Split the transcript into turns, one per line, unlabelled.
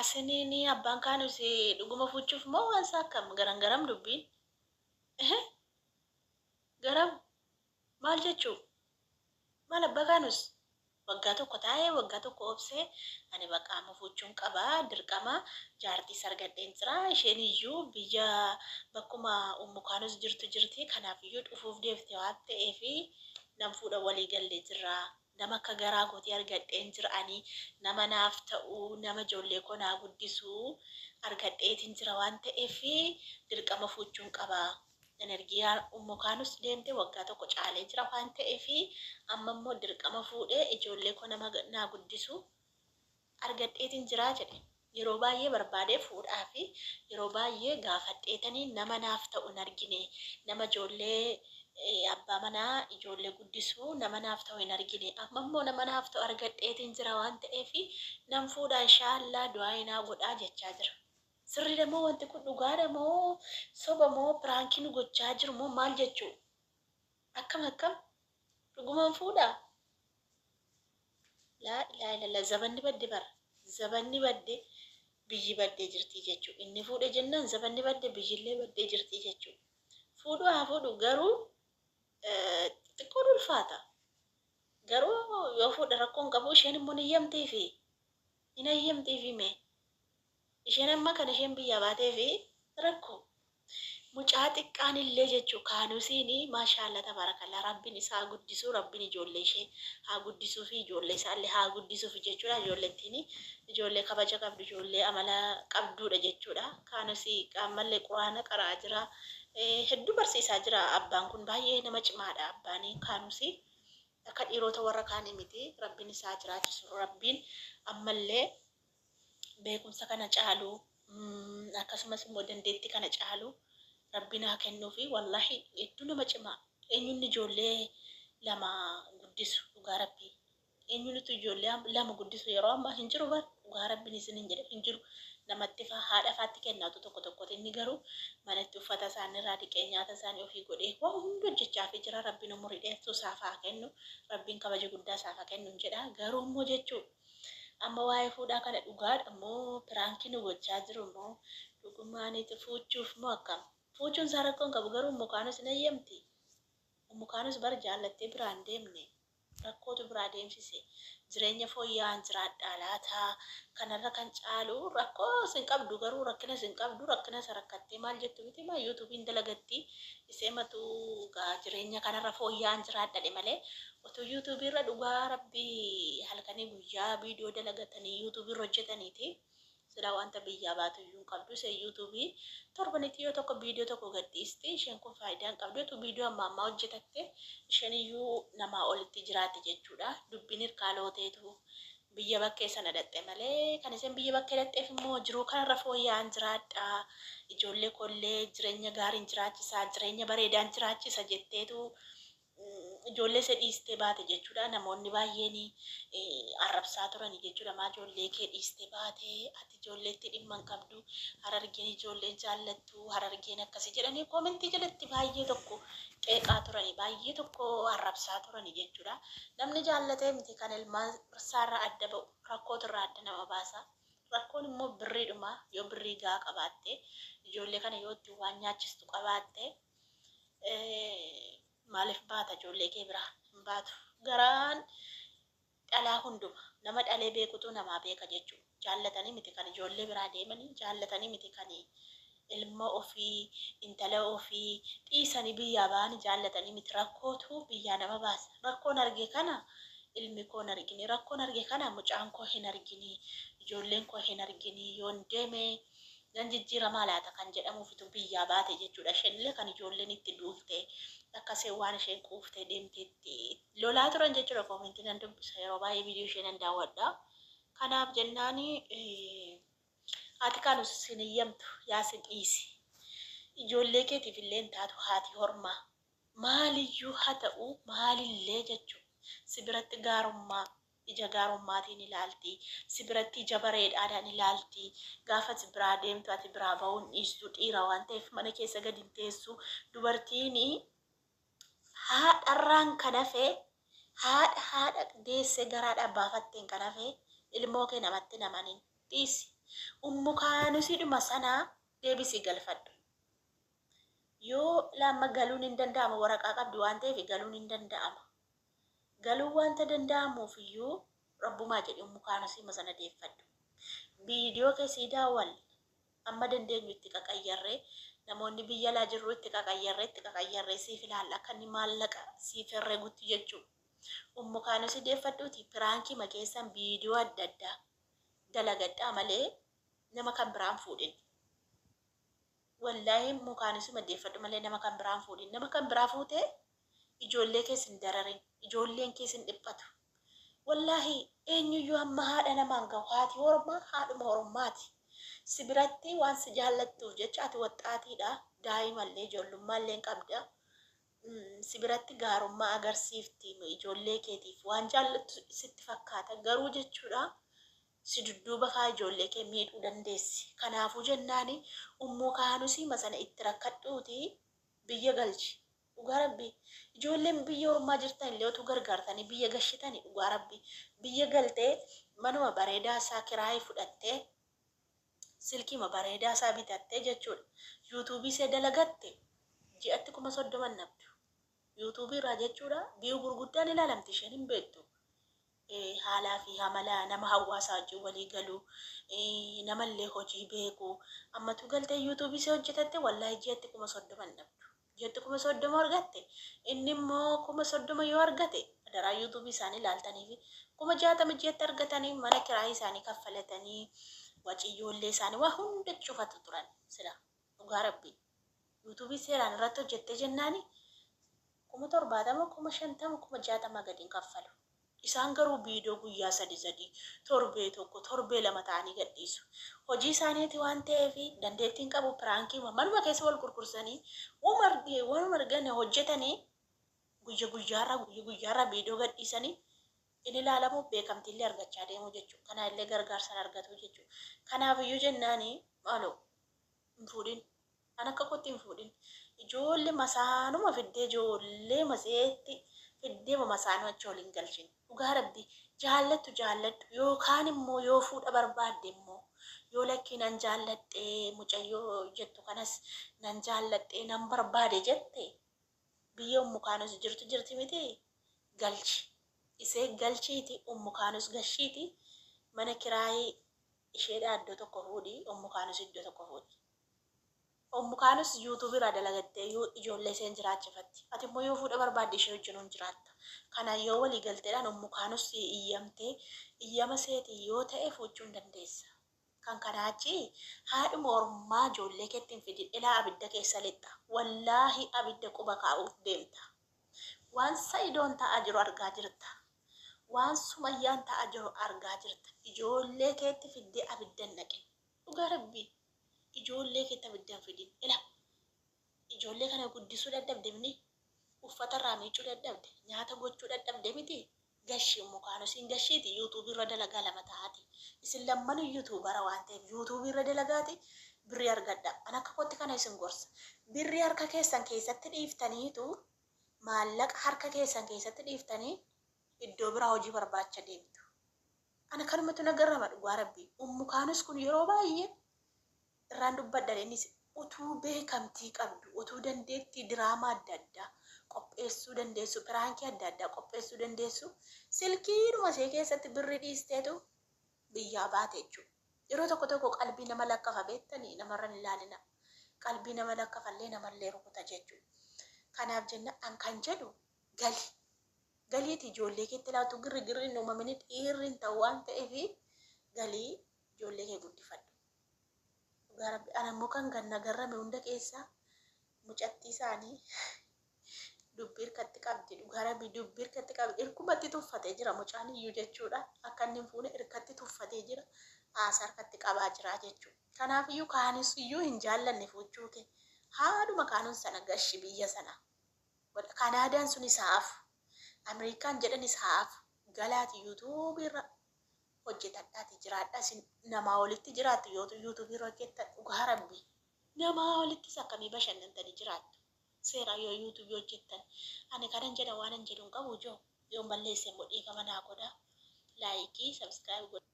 Yaasiniin abbaan Kaanus dhuguma fuuchuuf moo waan isaa akkam garan garam dubbiin? Garam maal jechuu? Maal abbaa Kaanus? Waggaa tokko taa'ee waggaa tokko obsee ani baqa amma fuuchuun qaba dirqama, jaartiis argadheen jira, isheen iyyuu biyya bakkuma Ummu Kaanus jirtu jirti, kanaaf iyyuu dhufuuf deemte waan ta'eef nan fuudha, walii gallee jirra. Nama akka garaa kootii argadheen jira, ani nama naaf ta'u, nama ijoollee koo naa guddisu argadheetiin jira waan ta'eef dirqama fuuchuun qaba. Energiyaa Ummu Kaanus deemte waggaa tokko caalee jira waan ta'eef amma immoo dirqama fuudhee ijoollee koo nama naa guddisu argadheetiin jira jedhe. Yeroo baay'ee barbaadee fuudhaa fi yeroo baay'ee gaafadheetanii nama naaf ta'u hin argine. Nama ijoollee abbaa manaa ijoollee guddisu nama naaf ta'u hin argine. Amma immoo nama naaf ta'u argadheetiin jira waan ta'eef nan fuudha, inshaallah du'aa naa godhaa jechaa jira. Sirriidha moo wanti kun, dhugaadha moo soba moo prankii nu gochaa jiru moo maal jechuu? Akkam akkam, dhugumaan fuudhaa? Laa ilaaha illallah, zabanni badde bara. Zabanni badde, biyyi baddee jirtii jechuu. Inni fuudhe jennaan zabanni badde, biyyillee baddee jirtii jechuu. Fuudhu haa fuudhu, garuu xixiqqoon ulfaata. Garuu yoo fuudhe rakkoon qabu, isheen immoo ni eeyyamtiifi. Hin eeyyamtiifi mee? Isheen amma kan isheen biyyaa baateefi rakkoo. Mucaa xiqqaan illee jechuu Kaanusiin maashaallah tabaarakallaa, rabbiin isaa haa guddisuu, rabbiin ijoollee ishee haa guddisuu fi ijoollee isaallee haa guddisuuf jechuudha. Ijoollettiin ijoollee kabaja qabdu, ijoollee amala qabduudha jechuudha. Kaanusii ammallee quraana qaraa jira. Hedduu barsiisaa jira, abbaan kun baay'ee nama cimaadha, abbaan Kaanusii. Akka dhiirota warra kaanii miti, rabbiin isaa jiraachisu, rabbiin ammallee beekumsa kana caalu, akkasumas immoo dandeettii kana caalu rabbiin haa kennuufi. Wallahi hedduu nama cimaa. Eenyuun ijoollee lama guddisu? Dhugaa rabbii, eenyuutu ijoollee lama guddisu yeroo ammaa? Hin jiru bar, dhugaa rabbiin isin hin jedhe, hin jiru. Namatti faa haadha faatti kennaatu tokko tokkotti, inni garuu manatti uffata isaanii irraa dhiqee, nyaata isaanii ofii godhee, waan hundi hojjechaafii jira. Rabbiin umurii dheertuu isaaf haa kennu, rabbiin kabaja guddaa isaaf haa kennu jedha. Garuu immoo jechuu amma waa'ee fuudhaa kana dhugaadha moo prankii nu gochaa jiru moo dhugumaaniitu fuuchuuf moo akkam? Fuuchuun isaa rakkoon qabu, garuu Ummu Kaanus hin eeyyamti? Ummu Kaanus bar jaallattee biraan deemne, rakkootu biraa deemsise. Jireenya fooyya'aan jiraadhaa laata kanarra kan caalu, rakkoo sin qabdu, garuu rakkina sin qabdu, rakkina isa rakkattee maal jettu miti, maa YouTubeiin dalagatti isee matu gaa jireenya kanarra fooyya'aan jiraadhadhe malee otoo YouTubeii irra dhugaa rabbii halkanii guyyaa viidiyoo dalagatanii YouTubeii irra hojjetaniiti silaa wanta biyyaa baatu iyyuu hin qabdu. Isheen YouTubeii torbanitti yoo tokko viidiyoo tokko gadhiisti. Isheen kun faayidaa hin qabdu. Utuu viidiyoo amma ammaa hojjetatte isheen iyyuu namaa olitti jiraatti jechuudha. Dubbiin hirkaa looteetu biyya bakkee sana dhaqxe malee, kan isheen biyya bakkee dhaqxeef immoo jiruu kanarra fooyya'aan jiraadha, ijoollee koollee jireenya gaariin jiraachisaa, jireenya bareedaan jiraachisa jetteetu ijoollee ishee dhiistee baate jechuudha. Namoonni baay'een arrabsaa turani jechuudha. Maa ijoollee kee dhiistee baate? Ati ijoolleetti dhimma hin qabdu. Harargeen ijoolleen jaallattu. Harargeen akkasii jedhanii commentii jalatti baay'ee tokko qeeqaa turani. Baay'ee tokko arrabsaa turani jechuudha. Namni jaallatee miti kan ilmaan isaarraa adda ba'u. Rakkootu irraa adda nama baasa. Rakkoon immoo birriidhuma. Yoo birrii gahaa qabaatte, ijoollee kana yoo ittiin waan nyaachistu qabaatte, maaliif baata ijoollee kee biraa? Hin baatu. Garaan dhalaa hunduma nama dhalee beekutu namaa beeka jechuudha. Jaallatanii miti kan ijoollee biraa deemanii, jaallatanii miti kan ilma ofii, intala ofii dhiisanii biyyaa ba'anii, jaallatanii miti. Rakkootu biyyaa nama baasa. Rakkoon arge kana ilmi koo hin argine, rakkoon arge kana mucaan koo hin argine, ijoolleen koo hin argine, yoon deeme nan jijjiiramaa laata kan jedhamuufitu biyyaa baate jechuudha. Isheenillee kan ijoolleen itti duulte akkasii waan isheen quuftee deemteetti lolaa turan jechuudha. Commentii nan dubbisa yeroo baay'ee, viidiyoo ishee nan daawwadha. Kanaaf jennaani haati Kaanus sin eeyyamtu, Yaasin dhiisi. Ijoollee keetiif illee hin taatu haati hormaa. Maaliyyuu haa ta'u maalillee jechuudha. Si biratti gaarummaa ija gaarummaatiin ilaalti. Si biratti ija bareedaadhaan ilaalti. Gaafa ati biraa deemtu ati biraa bahuun dhiistu, dhiira waan ta'eef mana keessa gadi hin teessu. Dubartiin haadharraan kan hafe, haadha deessee garaadhaa baafatteen kan hafe, ilmoo kee namatti hin amanin. Dhiisi. Ummu kaanusiidhuma sana deebisii galfadhu. Yoo lamma galuun hin danda'ama, waraqaa qabdi waan ta'eef galuun hin danda'ama. Galuun wanta danda'amuuf iyyuu rabbumaa jedhi ummu kaanusiima sana deeffadhu. Viidiyoo keessii daawwal amma dandeenyu itti qaqayyarree, namoonni biyya alaa jirru itti qaqayyarree siif ilaalla akka inni maallaqa siif herregutti jechuudha. Ummu kaanusii deeffadhuuti piraankii keessan viidiyoo adda addaa dalagadhaa malee nama kan biraan fuudhin. Wallaahi, ummu kaanusii deeffadhu malee nama kan biraan fuudhin. Nama kan biraa fuutee ijoollee keessa hin dararin, ijoolleen keessa hin dhiphatu. Wallaahi, eenyuyyuu hamma haadha namaan gahu, haati hormaa haadhuma hormaati. Si biratti waan si jaallattuuf jecha, ati waxxaatiidha, daa'imallee ijoollummallee hin qabda. Si biratti gaarummaa agarsiifti, ijoollee keetiif waan jaallattu sitti fakkaata garuu jechuudha, si dudduuba faa ijoollee kee miidhuu dandeessi. Kanaafuu jennaani ummuu kaanusii sana itti rakkadhuuti biyya galchi. Dhugaa rabbi, ijoolleen biyya ormaa jirtan illee utuu gargaartanii biyya gashitanii, dhugaa rabbi, biyya galtee manuma bareedaa isaa kiraayii fudhattee, silkiima bareedaa isaa bitattee jechuudha. Yuutuubii ishee dalagatte ji'atti 30,000 nabdu. Yuutuubii irraa jechuudha, biyyuu gurguddaan ilaalamti, isheen hin beektu. Haalaa fi amala nama hawaasaa wajjin walii galuu, namallee hojii beeku. Ammatu galtee yuutuubii ishee hojjetatte, wallaahi, ji'atti 30,000 nabdu. Ji'atti 30,000 argatte, inni immoo 30,000 yoo argate, adaraa yuutuubii isaanii ilaaltanii fi 60,000 ji'atti argatanii, mana kiraayii isaanii kaffalatanii, waciyoollee isaanii waa hunda cufatu turan sila, dhugaa rabbi. Yuutuubii seeraan irratti hojjettee jennaani 70,000, 50,000, 60,000 gadi hin kaffalu. Isaan garuu viidiyoo guyyaa sadi sadi, torbee tokko, torbee lama ta'anii gadhiisu. Hojii isaaniiti waan ta'eef dandeettiin qabu, piraankii manuma keessa wal gurgursanii waanuma argan hojjetanii, guyya guyyaarraa guyya guyyaarraa viidiyoo gadhiisanii inni ilaalamu, beekamtiillee argachaa deemu jechuudha. Kana illee gargaarsan argatu jechuudha. Kanaaf iyyuu jennaani maaloo hin fuudhin. An akka kootti hin fuudhin. Ijoollee masaanuma fiddee, ijoollee maseetti fiddee masaanuu achi waliin galchin. Dhugaa rabbi, jaallattu jaalladhu, yookaan immoo yoo fuudha barbaadde immoo, yoo lakkii nan jaalladhee mucayyoo jettu kanas nan jaalladhee nan barbaade jette, biyya ummu kaanus jirtu jirti miti, galchi. Isee galchiiti, ummu kaanus gashiiti, mana kiraayii isheedhaa iddoo tokko fuudhi, ummu kaanus iddoo tokko fuudhi. Ummu kaanus yuutuubii irraa dalagattee ijoollee isheen jiraachifatti. Ati immoo yoo fuudha barbaadde ishee wajjin hin jiraatta. Kana yoo walii galteedhaan ummu kaanus iyyamtee, iyyama seetii yoo ta'e fuuchuu hin dandeessa. Kan kanaa achi haadhuma ormaa ijoollee keetti hin fidin, ilaa abidda keessa lixxa. Wallaahi, abidda quba kaa'uuf deemta. Waan Sa'idoon ta'aa jiru argaa jirta. Waan Sumayyaan ta'aa jiru argaa jirta. Ijoollee keetti fiddee abidda hin naqin. Dhugaa rabbi, ijoollee keetti abidda hin fidin. Ila ijoollee kana guddisuu dadhabde mini, uffata irraa miicuu dadhabde, nyaata gochuu dadhabde miti, gashii mukaanusiin gashiiti, yuutuubii irra dalagaa lama taa'ati. Isin lamman yuutuubara waan ta'eef yuutuubii irra dalagaati birrii argadha. An akka kootti kana isin gorsa. Birrii harka keessan keessatti dhiiftaniitu, maallaqa harka keessan keessatti dhiiftanii iddoo biraa hojii barbaacha deemtu. Ana kanumatu na garrama, dhugaa rabbi. Ummu kaanus kun yeroo baay'ee irraan dubbadhan, innis utuu beekamtii qabdu, utuu dandeettii diraamaa adda addaa qopheessuu dandeessu, piraankii adda addaa qopheessuu dandeessu, silkiidhuma ishee keessatti birrii dhiisteetu biyyaa baate jechuudha. Yeroo tokko tokko qalbii nama lakkafa, beektanii namarra hin ilaalina. Qalbii nama lakkafallee namallee rukuta jechuudha. Kanaaf jenna an kan jedhu gali. Galiiti ijoollee keetti laatu, girri girri hin uumamini, dhiirri hin ta'u waan ta'eef galii ijoollee kee guddifadhu. Dhugaa rabbi, ana immoo kan ganna garrame hunda keessaa mucattii isaanii dubbii hirkatti qabdi. Dhugaa rabbi, dubbii hirkatti qabdi, hirkumatti tuffatee jira mucaan iyyuu jechuudha. Akka inni hin fuune hirkatti tuffatee jira, haasaa harkatti qabaa jira jechuudha. Kanaaf iyyuu kaanis iyyuu hin jaallanne fuuchuu kee, haadhuma kaanuun sana gashi biyya sana. Kanaadaan sun isaaf, Ameerikaan jedhan isaaf, galaati yuutuubii irra hojjetadhaati jiraadha. Isin namaa olitti jiraattu yoo yuutuubii irra hojjettan. Dhugaa rabbi, namaa olittis akkamii bashannantanii jiraattu seeraa yoo yuutuubii hojjettan. Ani kanan jedha, waan an jedhu hin qabu. Ijoo yoon balleesse immoo dhiifama naa godha. Like, subscribe godha.